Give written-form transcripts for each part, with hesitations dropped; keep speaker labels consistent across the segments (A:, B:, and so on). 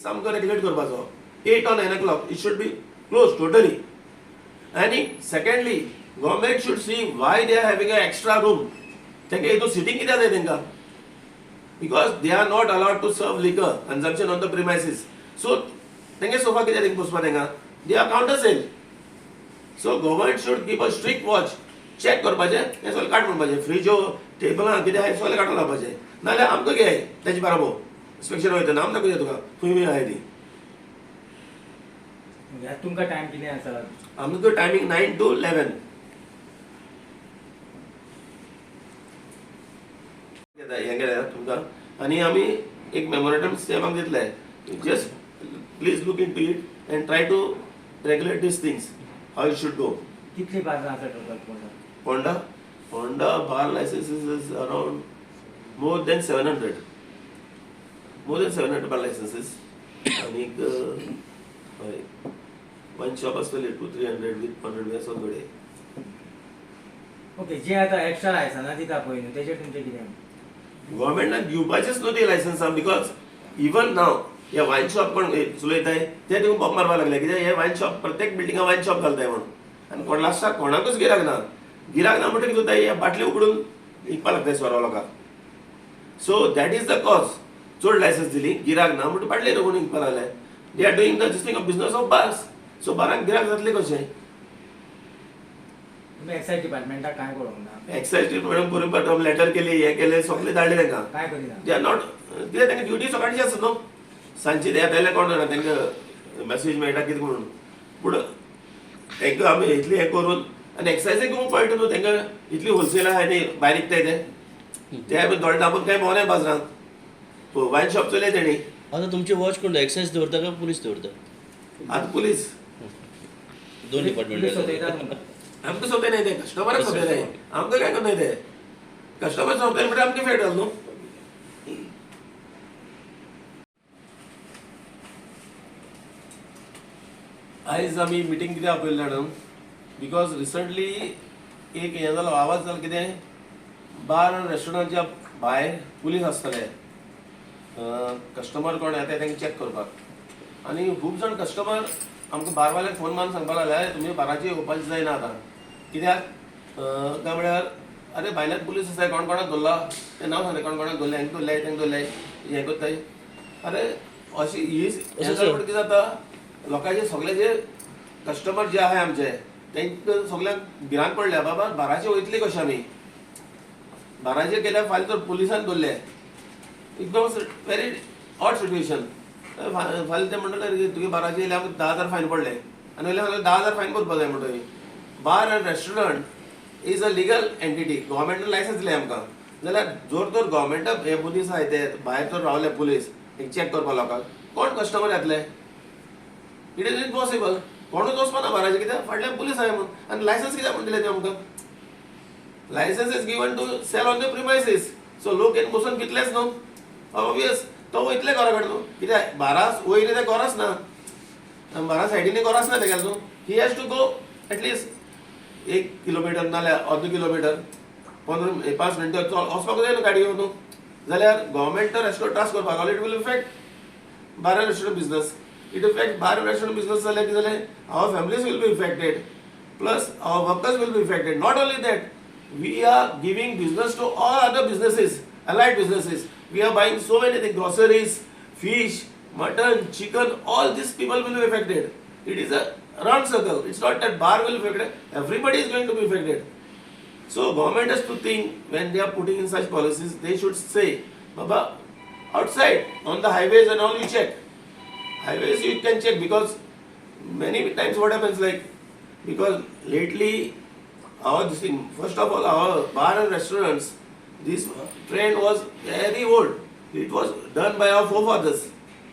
A: सामको रेग्युलेट करपाचो. 8 or 9 o'clock it should be close totally. आनी secondly government should see why they are having a extra room. तांकां हितून sitting कित्याक जाय तांकां? Because they are not allowed to serve liquor consumption on the premises. So तांगे sofa कित्याक तांकां बसपा तांकां? They are counter sale. So government should keep a strict watch. Check करपाचें हें सगळें काड म्हणपाचें. फ्रिजो टेबलां कितें आहाय सगळें काडून लावपाचें. नाजाल्यार आमकां घे तेजे बरोबर इन्स्पेक्शन वयतना आम दाखोवया तुका खंय खंय आहाय ती.
B: तुमकां टायम कितें आसा?
A: आमकां टायमींग 9 to 11. हें केलें तुमकां आनी आमी एक मेमोरेंडम सीएमाक दितले. Just please look into it and try to regulate these things how it should go.
B: कितली बार्रां आसा total Ponda?
A: Ponda Ponda bar licences is around more than 700. More than 700 bar licences. आनीक हय वायन शॉप आसतली 200-300 with 100 बी आसत घडये.
B: Okay, जे आतां extra लायसनां दिता पळय न्हू तेजेर तुमचें कितें?
A: गव्हर्मेंटान दिवपाचेच न्हू ती लायसन्सां. Because even नाव हे वायन शॉप कोण चलयताय ते तितून बोब मारपाक लागले. कित्याक हे वायन शॉप प्रत्येक बिल्डिंगा वायन शॉप घालताय म्हणून. आनी कोण लास्टाक कोणाकूच गिराक ना. गिराक ना म्हणटकीर कितें जाता, हे बाटली उगडून विकपाक लागताय सोरो लोकांक. So that is the cause. चड लायसन्स दिली गिराक ना म्हणटकीर बाटली उगडून विकपाक लागले. They are doing the this thing of business of bars. So बारांक गिराक जातलें कशें?
B: तुमी एक्सायज डिपार्टमेंटाक कांय कळोवंक ना?
A: एक्सायज डिपार्टमेंट बरोबर लेटर केली, हें केलें, सगळें धाडलें तांकां.
B: कांय करिना?
A: They are not. कित्याक तांकां ड्युटी सकाळची आसता न्हू, सांजची ते येताले कोण जाणा तांकां मॅसेज मेळटा कितें म्हणून. पूण तांकां आमी इतलें हें करून आनी एक्सायजीक कळटा न्हू तांकां इतली होलसेल आहा न्ही भायर विकताय ते. ते बी दोळे दामून कांय भोंवनाय बाजारांत. वायन शॉप चलय तेणी.
C: आतां तुमची वॉच कोण एक्सायज दवरता काय पुलीस दवरता?
A: आतां पुलीस.
C: दोन डिपार्टमेंट
A: आमकां सोंपे ते कस्टमराक सोंपे, आमकां काय करनाय ते. कस्टमर सोंपले म्हणल्यार आमकां फेट जालो न्हू. आयज आमी मिटींग कित्याक आपयली जाणा? Because recently एक हें जालो आवाज जालो कितें, बार आनी रेस्टॉरंटाच्या भायर पुलीस आसतले कस्टमर कोण येता तांकां चॅक करपाक. आनी खूब जाण कस्टमर आमकां बारवाल्याक फोन मारून सांगपाक लागले तुमी बाराचेर येवपाचें जायना आतां. कित्याक काय म्हळ्यार अरे भायल्यान पुलीस आसाय, कोण कोणाक धरला तें नांव सांगलें, कोण कोणाक धरलें, हांकां धरलें तांकां धरलें, हें करताय. अरे अशी ही कितें जाता, लोकांचे सगळे जे कस्टमर जे आहाय आमचे तांकां सगळ्यांक भिरांत पडल्या, बाबा बाराचेर वयतले कशें आमी. बाराचेर गेल्यार फाल्यां तर पुलिसान धरले. It was very odd situation. फाल्यां ते म्हणटले तुगे बाराचेर येयल्यार आमकां 10,000 फायन पडले आनी वयल्यान सांगलें 10,000 फायन भरपाक जाय. म्हणटकीर bar and restaurant is a legal entity. गव्हर्मेंटान licence दिलें आमकां. जाल्यार जर तर गव्हर्मेंटा हे पुलीस आहाय ते भायर तर रावले पुलीस चॅक करपाक लोकांक, कोण कस्टमर येतले? It is impossible. कोणूच वचपाना बाराचेर, कित्याक फाटल्यान पुलीस आहाय म्हणून. आनी लायसन्स कित्याक म्हूण दिलें तें आमकां? Licence is given to sell on the premises. So लोक येवन बसून पितलेच न्हू, ऑबियस तो वयतले घरा कडेन न्हू. कित्याक बारा वयले ते घराच ना, बारा सायडीनी घराच ना तेगेलें न्हू. He has to go at least 1 kilometre नाल्यार अर्द किलोमिटर, 15-5 मिनटां वचपाक जाय न्हू गाडी घेवन न्हू. जाल्यार गव्हर्मेंट तर एशें त्रास करपाक लागलो. It will affect bar and restaurant business. It affect bar and restaurant business जाल्यार कितें जालें, our families will be affected, plus our workers will be affected. Not only that, we are giving business to all other businesses, allied businesses. We are buying so many things, groceries, fish, mutton, chicken, all these people will be affected. It is a round circle. It's not that bar will be affected, everybody is going to be affected. So government has to think when they are putting in such policies, they should say, Baba, outside on the highways and all you check. Highways you can check, because many times what happens, like, because lately our this thing, first of all our bar and restaurants, this trend was very old. It was done by our forefathers,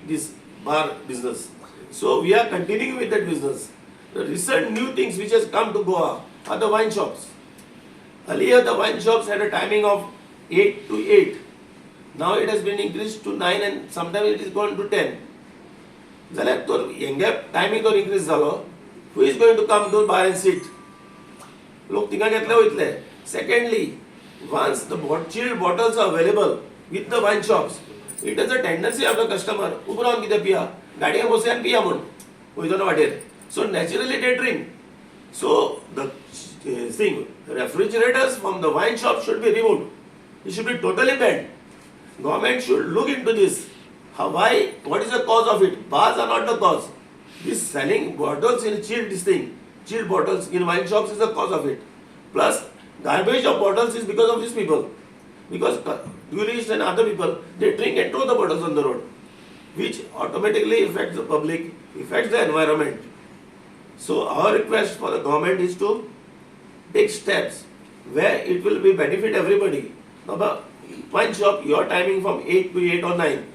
A: this bar business. So we are continuing with that business. The recent new things which has come to Goa are the wine shops. Earlier the wine shops had a timing of 8 to 8. Now it has been increased to 9 and sometimes it is gone to 10. जाल्यार तर हेंगे timing तर increase जालो, who is going to come to bar and sit? लोक थिंगा घेतले वयतले. Secondly, once the chilled bottles are available with the wine shops, It is a tendency of the customer, उबो रावन कितें पिया, गाडयेन बसया आनी पिया म्हूण वयतना वाटेर. So naturally they drink. So the thing, refrigerators from the wine shop should be removed. It should be totally banned. Government should look into this. How, why, what is the cause of it? Bars are not the cause. This selling bottles in chilled, this thing, chilled bottles in wine shops is the cause of it. Plus, garbage of bottles is because of these people. Because tourists and other people, they drink and throw the bottles on the road, which automatically affects the public, affects the environment. So our request for the government is to take steps where it will be benefit everybody. Now, wine shop, your timing from 8 to 8 or 9.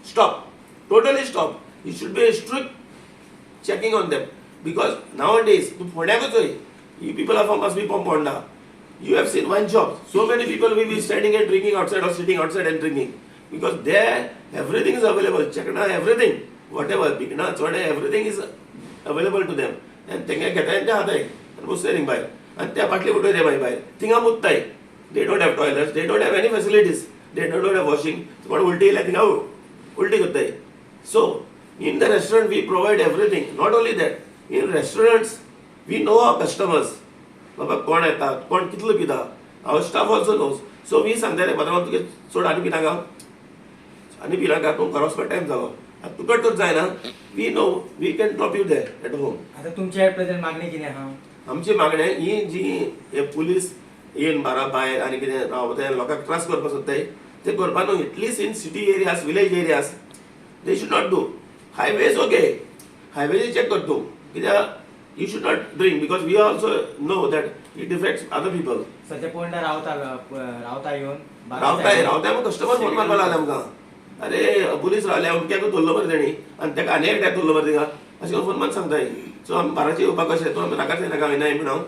A: Stop. Totally stop. It should be a strict checking on them. Because nowadays, तूं फोंड्याकूच वय, you people are from, must be from Ponda. You have seen wine shops. So many people will be standing and drinking outside or sitting outside and drinking. Because there, everything is available. Chakna, everything. Whatever, bikna, chone, everything is available to them. And तेंगे घेताय आनी ते खाताय आनी बसताय thing भायर आनी त्या बाटली उडयताय मागीर भायर थिंगा मुत्ताय. They don't have toilets, they don't have any facilities, they don't have washing. कोण उलटी येयल्यार थिंगा उलटी करताय. So in the restaurant we provide everything. Not only that, in restaurants we know our customers. बाबा कोण येता, कोण कितलो पिता, our staff also knows. So we सांगता रे पात्रांव, तुगे चड आनी पिनाका, आनी पिनाका, तूं घरा वचपा टायम जालो, आतां तुका तर जायना, we know we can drop you there at home.
B: आतां तुमची एट प्रेझेंट मागणी कितें आहा?
A: आमची मागणें ही जी हे पुलीस येवन बारा भायर आनी कितें रावता, लोकांक त्रास करपाक सोदताय ते करपा न्हू. At least in city areas, village areas they should not do. Highways okay, highways check कर तूं, कित्याक you should not drink because we also know that it affects other people.
B: सद्या पोंडा रावता रावता येवन
A: रावताय रावताय, मग कस्टमर फोन मारपाक लागले आमकां, अरे पुलीस रावले अमक्याक धरलो मरे तेणी आनी तेका आनी एकट्याक धरलो मरे थिंगा, अशें करून फोन मारून सांगताय. सो आमी बाराचेर येवपाक कशें, तूं आमी नाका नाका हांवें म्हणून हांव.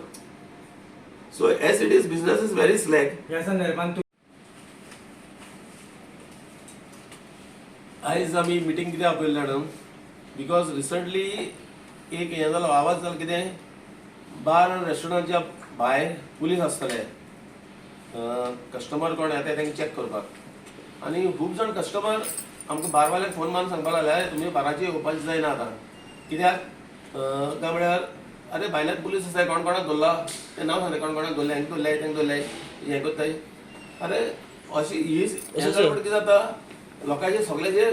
A: So as it is, business is very slack.
B: ह्या संदर्भात
A: आयज आमी मिटींग कित्याक आपयली जाणा, because recently एक हें जालो, आवाज जालो कितें, बार रेस्टॉरंटाच्या भायर पुलीस आसतले, कस्टमर कोण येता तांकां चॅक करपाक. आनी खूब जाण कस्टमर आमकां बारवाल्याक फोन मारून सांगपाक लागले, तुमी बाराचेर येवपाचें जायना आतां, कित्याक काय म्हळ्यार अरे भायल्यान पुलीस आसाय, कोण कोणाक धरला तें नांव सांगता, कोण कोणाक धरलें, हांकां धरलें, तांकां धरलें, हें करताय. अरे अशी ही कितें जाता, लोकांचे सगळे जे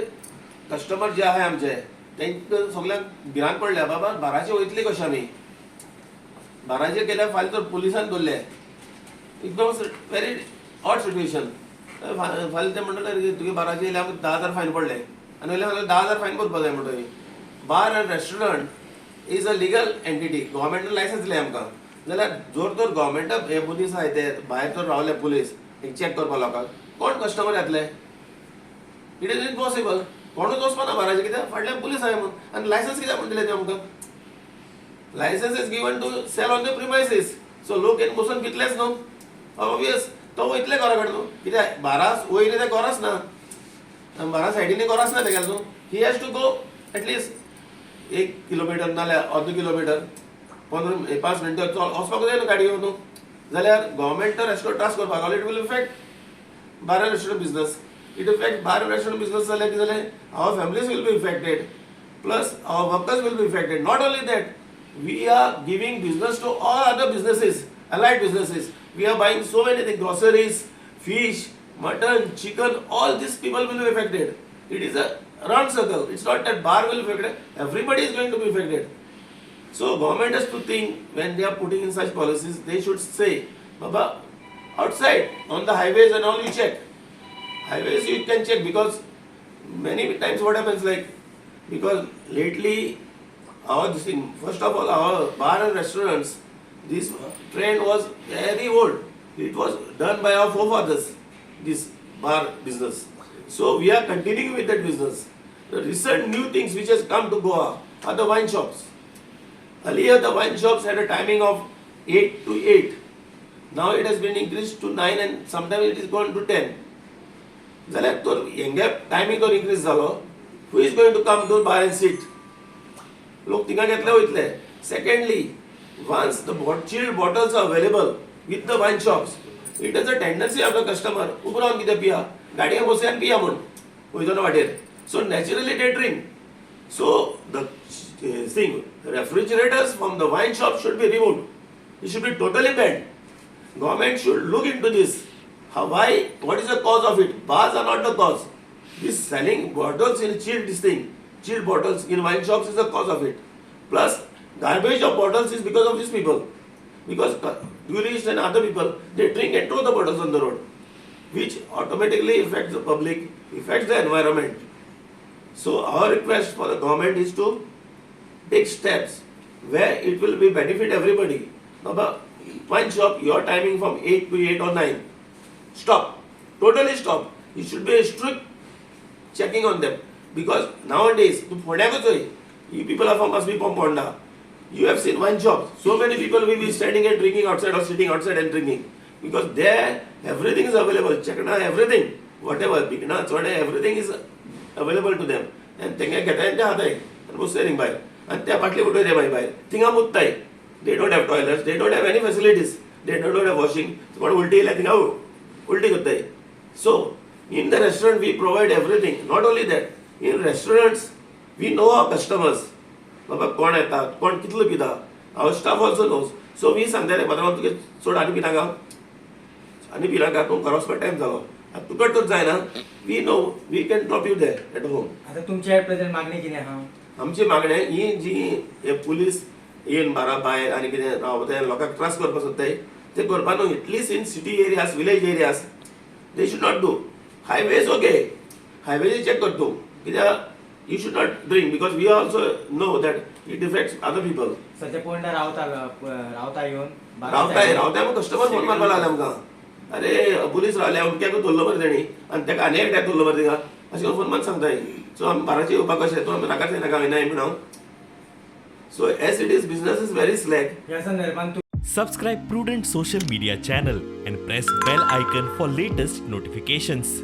A: कस्टमर जे आहाय आमचे तांकां सगळ्यांक भिरांत पडल्या, बाबा बाराचेर वयतली कशें आमी, बाराचेर गेल्यार फाल्यां तर पुलिसान धरले, it becomes very odd situation. फाल्यां ते म्हणटले तुगे बाराचेर येयल्यार आमकां 10,000 फायन पडले आनी वयल्यान 10,000 फायन भरपाक जाय म्हणटरी. Bar and restaurant is a legal entity, गव्हर्मेंटान licence दिलें आमकां, जाल्यार जर तर गव्हर्मेंटा हे पुलीस आहाय ते भायर तर रावले पुलीस एक चॅक करपाक लोकांक, कोण कस्टमर येतले? It is impossible. कोणूच वचपाना बाराचेर, कित्याक फाटल्यान पुलीस आहाय म्हणून. आनी लायसन्स कित्याक म्हूण दिलें तें आमकां? Licence is given to sell on the premises. So लोक येवन बसून पितलेच न्हू, ऑबियस तो वयतले घरा कडेन न्हू, कित्याक बारा वयले ते घराच ना, बारा सायडीनी घराच ना तेगेले न्हू. He has to go at least 1 kilometre नाल्यार अर्द किलोमिटर, 15-5 मिनटां चल वचपाक जाय न्हू गाडी घेवन न्हू. जाल्यार गव्हर्मेंट तर एशें त्रास करपाक लागलो, it will affect bar and restaurant business. It affect bar and restaurant business जाल्यार कितें जालें, our families will be affected, plus our workers will be affected. Not only that, we are giving business to all other businesses, allied businesses. We are buying so many things, groceries, fish, mutton, chicken, all these people will be affected. It is a round circle. It's not that bar will be affected, everybody is going to be affected. So government has to think when they are putting in such policies, they should say, Baba, outside on the highways and all you check. Highways you can check, because many times what happens, like, because lately our this thing, first of all our bar and restaurants, this trend was very old. It was done by our forefathers, this bar business. So we are continuing with that business. The recent new things which has come to Goa are the wine shops. Earlier the wine shops had a timing of 8 to 8. Now it has been increased to 9 and sometimes it is gone to 10. जाल्यार तो हेंगे timing तो increase जालो, who is going to come to bar and sit? लोक थिंगा घेतले वयतले. Secondly, once the chilled bottles are available with the wine shops, it is a tendency of the customer, उबो रावन कितें पिया, गाडयेन बसया आनी पिया म्हूण वयतना वाटेर. So naturally they drink. So the thing, refrigerators from the wine shop should be removed. It should be totally banned. Government should look into this. How, why, what is the cause of it? Bars are not the cause. This selling bottles in chilled, this thing, chilled bottles in wine shops is the cause of it. Plus garbage of bottles is because of these people, because tourists and other people, they drink and throw the bottles on the road, which automatically affects the public, affects the environment. So our request for the government is to take steps where it will be benefit everybody. Baba, wine shop, your timing from 8 to 8 or 9. Stop. Totally stop. It should be a strict checking on them. Because nowadays, तूं फोंड्याकूच वय, you people are from, must be from Ponda. You have seen wine shops. So many people will be standing and drinking outside or sitting outside and drinking. Because there everything is available. Chakna, everything. Whatever, bikna, चणे, everything is available to them. And तेंगे घेताय आनी ते खाताय आनी बसताय thing भायर आनी त्या बाटली उडयताय मागीर भायर थिंगा मुत्ताय. They don't have toilets, they don't have any facilities, they don't have washing. कोण उलटी येयल्यार थिंगा उलटी करताय. So in the restaurant we provide everything. Not only that, in restaurants we know our customers. बाबा कोण येता, कोण कितलो पिता, our staff also knows. So we सांगता रे पात्रांव, तुगे चड आनी पिनाका, आनी पिनाका, तूं घरा वचपा टायम जालो आतां, तुका तर जायना, we know we can drop you there at home.
B: आतां तुमची एट प्रेझेंट मागणी कितें आहा?
A: आमची मागणें ही जी हे पुलीस येवन बारा भायर आनी कितें रावताय, लोकांक त्रास करपाक सोदताय, ते करपा न्हू. At least in city areas, village areas they should not do. Highways okay, highways check कर तूं, कित्याक you should not drink, because we also know that it affects other people.
B: सध्या पोंडा रावता रावता येवन
A: रावताय रावताय, मग कस्टमर फोन मारपाक लागले आमकां, अरे पुलीस रावले, अमक्याकूच धरलो मरे तेणी आनी तेका आनी एकट्याक धरलो मरे थिंगा, अशें करून फोन मारून सांगताय. सो आमी बाराचे येवपाक कशें तूं आमी नाका नाका हांवें म्हणून हांव. So as it is, business is very slack.
B: ह्या संदर्भात
D: Subscribe Prudent Social Media channel and press bell icon for latest notifications.